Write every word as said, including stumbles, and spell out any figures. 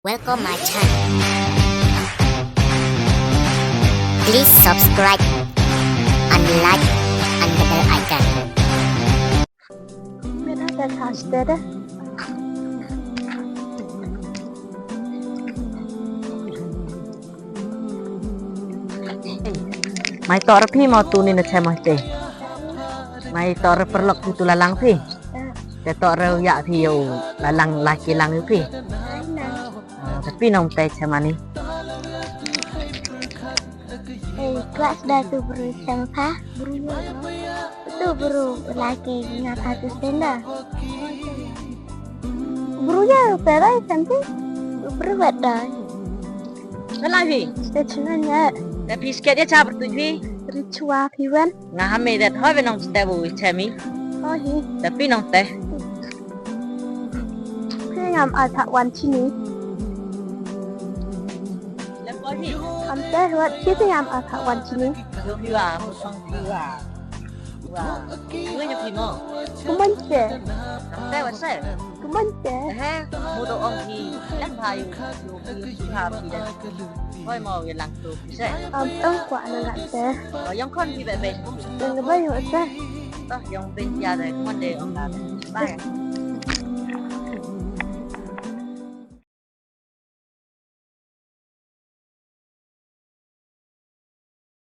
Welcome my channel. Please subscribe and like and the bell icon. Mira, that's hot, dede. Mai tor phi mo tu ni na chem te. Mai tor perlok tu lalang phi. Te tor ya phi yo lalang laki lang phi. Ah, tapi nong te chem ani. Eh, kelas dah tu bru chem pha. Bru ya. Tu bru laki ngata tu senda. Bru ya, pera chem ti. Bru wet dah. Pela phi? Te chna nya. Te phi sket ya cha bertu phi? Richwa phi wen. Nga ha me det hoi be nong ste bu chemi. Oh hi. Tapi nong te. Phi ngam a thak wan chini. Lem ko hi. Am te wat phi ngam a thak wan chini. Yo phi wa, song phi wa. Wa. Wen ya phi mo. Kuman te. Te wa se. Kuman te. He, mu do ong phi. Lem ha yu. Yu phi ha phi de. Hoi mo ye lang tu phi se. Am tong kwah na nga te. Ko yong khon phi be be. Yong be yo se. Toh yong be ya de. Mon de ong la. Bye.